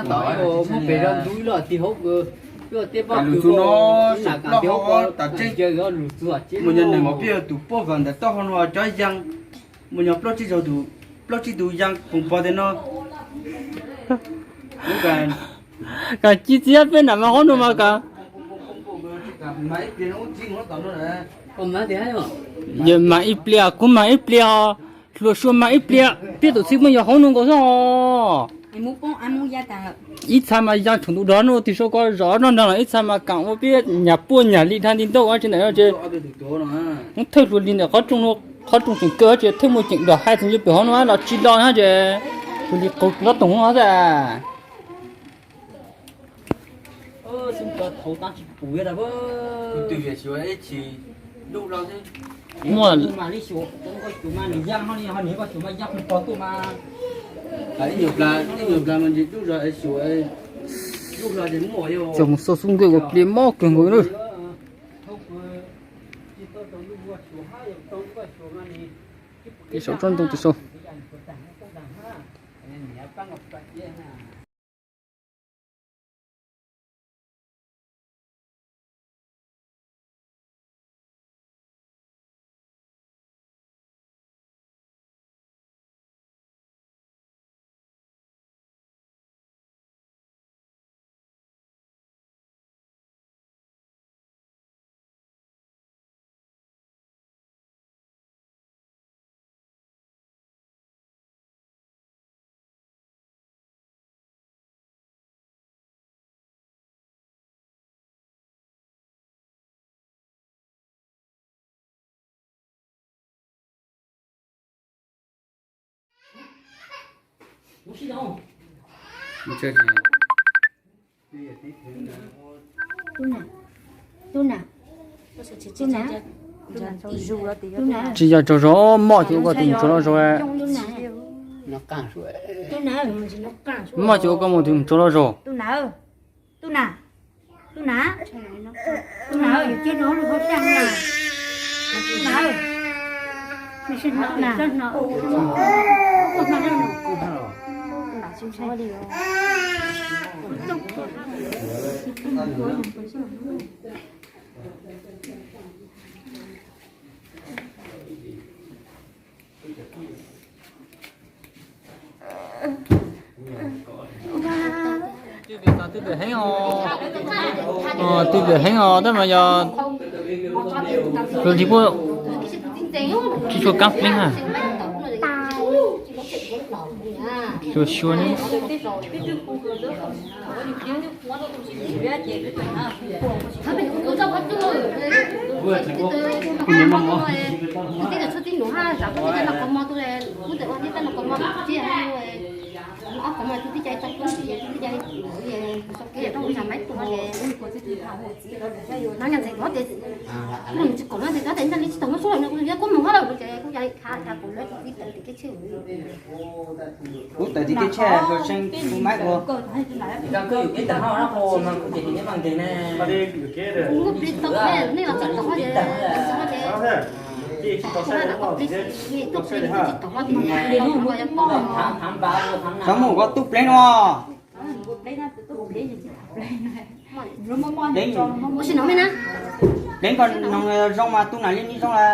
Muab pem zog ntub los tim hauv, tej poj kws no, tam tseeb mus nyob neeg ua peb tus poj vam ntawm taub hau no cov yees, mus nyob plaub tsib zaug tus, plaub tsib tus yees koom pov tes no. Kam ci txiab peb nram mas qhov no mas kam. Yog mas ib pliag, kuv mas ib pliag, hluas sua mas ib pliag, peb tus txheej muaj yog hauv no nkaus xwb os. Ib txha mas ya tshoom ntu dov no tig sau ko zov nrog nrag los ib txha mas kam ua peb nyam puaj nyam li dhau nti ntau tsis ntawm no ces muab thawj hluas li ntawm qhov rooj, qhov rooj tseem kaw ces thawj muaj ceem dog hais txog pem hauv no los tsis los no ces hluas li qus lob toom no xwb. Muaj cov mus xauj xub nkawj ua pliag mob kawg nkaus na. Ib saum tsob ntoo tus sau. Tsis yog tsaug zog, moj ces ua koj tus mus tsaug loj zog. Moj ces ua koj mus tus mus tsaug loj zog. Twb pem heev os, twb pem heev os, tab mas yog hluas li puab tsis tshua kaab pleeb ha. Xyuas xyuas ne. Kuv tawm tim kev tsheb, kuv tseeb kuv maib kuv. Cov mus koj tub pleev no. Pleev, pleev koj noog zoo mas tub nam li ni zoo la.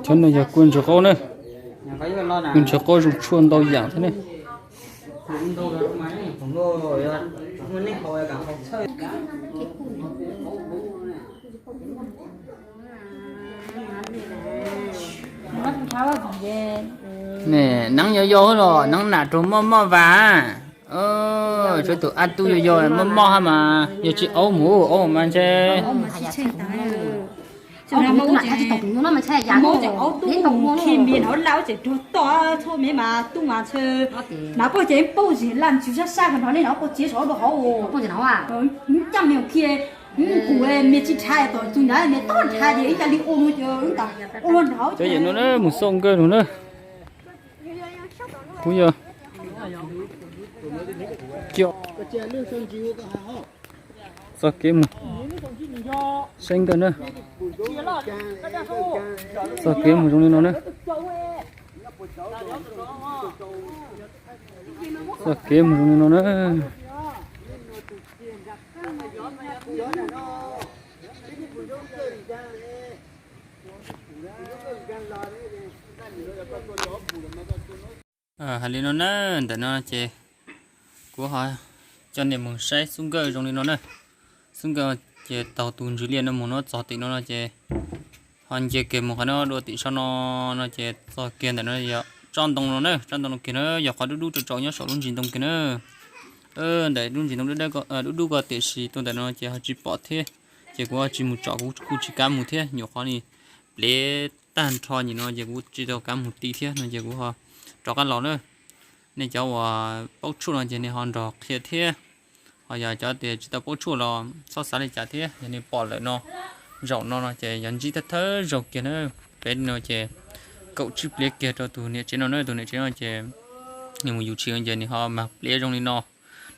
Cov no yog kua ntsuag qaub na. Kua ntsuag qaub zoo tshuaj ntau yam thiab ne. Ne, neeb yau yau los neeb nam rau moj moj vas. Tshuav tus ab tub yau yau moj moj hab mas yog tsis aub mus, aub mas ntshe. Cov yam no na mus xauj nkawj no na. Kuv yog cov txoj kev mus saib nkawj na. Txoj kev mus zoo li no na. Txoj kev mus zoo li no na. Hais li no na, ntawm no ces kuv ho coj nej mus saib xub nkawj zoo li no na. Xub nkawj ces taug tus ntsis liaj no mus no txog tim no no ces ho nce kiag mus qhov no dua tim saum no no ces txog kiag ntawm no yog tsob ntoo no na, tsob ntoo no kiag no yog qhov dub dub rau tsaus nyob saum lub ntsis ntoo kiag na. Ntawm lub ntsis ntoo dub dub ko tiam sis tuaj ntawm no ces ho tsis pom thiab, ces kuv ho tsis mus tsom kuv kuj tsis kav mus thiab nyuam qhuav ni plev tag nrho nim no ces kuv tsis tau kav mus ti thiab no ces kuv ho rov qab los na. Nej cov uas paub tshuaj no ces nej ho nrog qhia thiab, ho yog cov tias tsis tau paub tshuaj los txhob xav li cas thiab, yog nej pom lawm no zaum no no ces yog ntsib thawj thawj zaug kiag na. Plev no ces kaum tsib plev kiag rau tus niam tsev no na, tus niam tsev no ces nws mus yuav tshis ces nws ho mag plev zoo li no,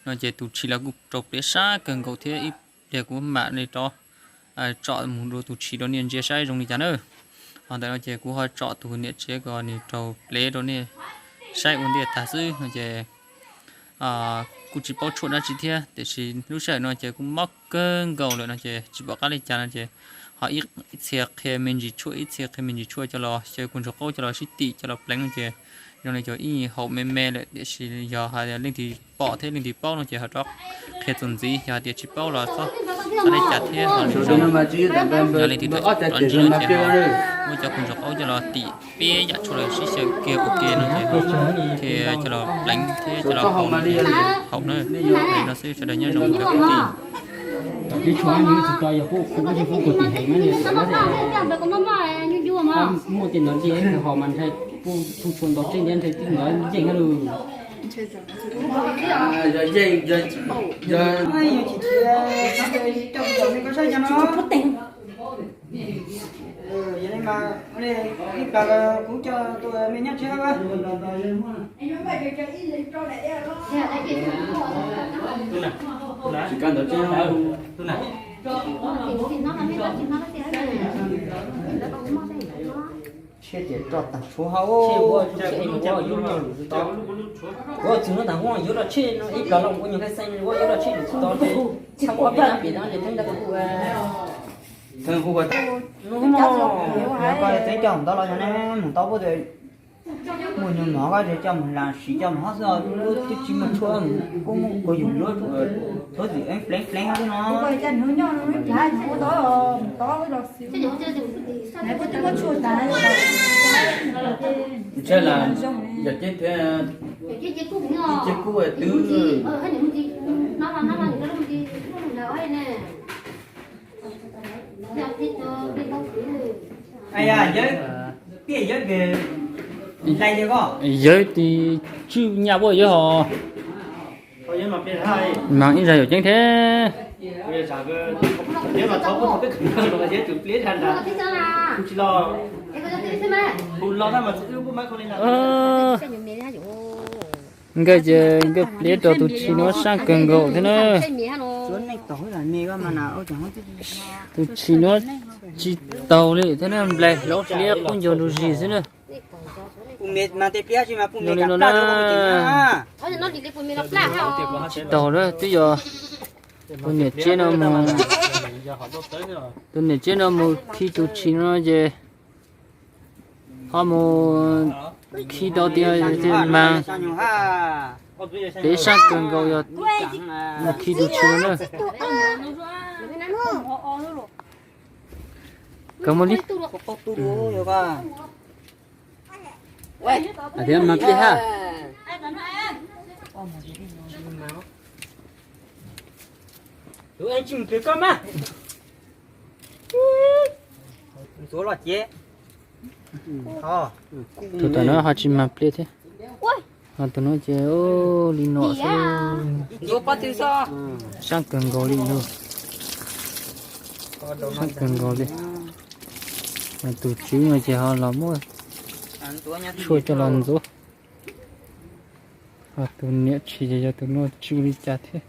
no ces tus tshis los kuj rau plev sab kawg nkaus thiab ib pliag kuv mam li rov tsom mus dua tus tshis rau nej ntsia saib zoo li cas na. Ho ntawm no ces kuv ho tsom tus niam tsev ko nws raug plev rau nej saib ua ntej tag xwb no ces kuj tsis paub tshuaj dab tsi thiab tiam sis lub sij hawm no ces kuj mob kawg nkaus lawm no ces tsis pom qab li cas no ces ho ib txhia qhia me ntsis tshuaj, ib txhia qhia me ntsis tshuaj coj los xyaw kuj ntsuag qaub coj los sib tim coj los pleev no ces zoo li cov ib haum me me lawm tiam sis yog hais leej twg pom thiab leej twg paub no ces ho rov qhia txuas ntxiv, yog hais tias tsis paub los txhob xav li cas thiab. Yog leej twg rov ntsib no ces muab cov kuj ntsuag qaub coj los tim peb yam tshuaj los sib xyaw kiag ua ke no ces thiaj coj los pleev thiab coj los haus no ces haum na. Li no xwb sawv daws nyob zoo cov kwv tij. Muaj tej ntawd ntshe haus mas ntshai kuj tsis tshua nto tseeb thiab ntshai tib ntawd nceeg lawm. Tsiab tias roj tag tshuav hau. Ua txwg no tas hu yuav roj tsheb no ib plag los ua nyuag khaij xeeb ua yuav roj tsheb tsis tau ces txhaj ua peb pem no ces teeb ntawd kuj ua. Theej hu ua teeb coj mus tau los yog ne mus tau puab tes muaj nyuag mov koj coj mus las siv coj mus hov xwb, lub twb tsis muaj tshuaj, kuj muaj kua yus yuav tshuaj txhob txwm pleev pleev hov xwb no. Ntshe las yog ceb thiab, ceb kub twb. Yawg tis tswj nyaj puab yawg ho mas ib zag yawm ceeb thiab. Nkawd ces nkawd pliav rau tus tshis no sab kawg nkaus thiab na. Tus tshis no tsis taus li thiab na, nplaig hlauv hliab quab ncaug nrug zis xwb na. Li no na, tsis taus na, twb yog tus niam tsev no mus, tus niam tsev no mus khi tus tshis no ces ho mus khi tau tias mas peb sab kawg nkaus yog mus khi tus tshis no na. Kawg muaj li. Hais tias mas peb hab. Tus tom no ho tsis mag pliaj thiab. Ho tus no ces li no xwb. Sab kawg nkaus li no. Sab kawg nkaus li. Tus tswv no ces ho los muab tshuaj coj los ntxuav. Ho tus niam tshis ces yog tus no tsw li cas thiab.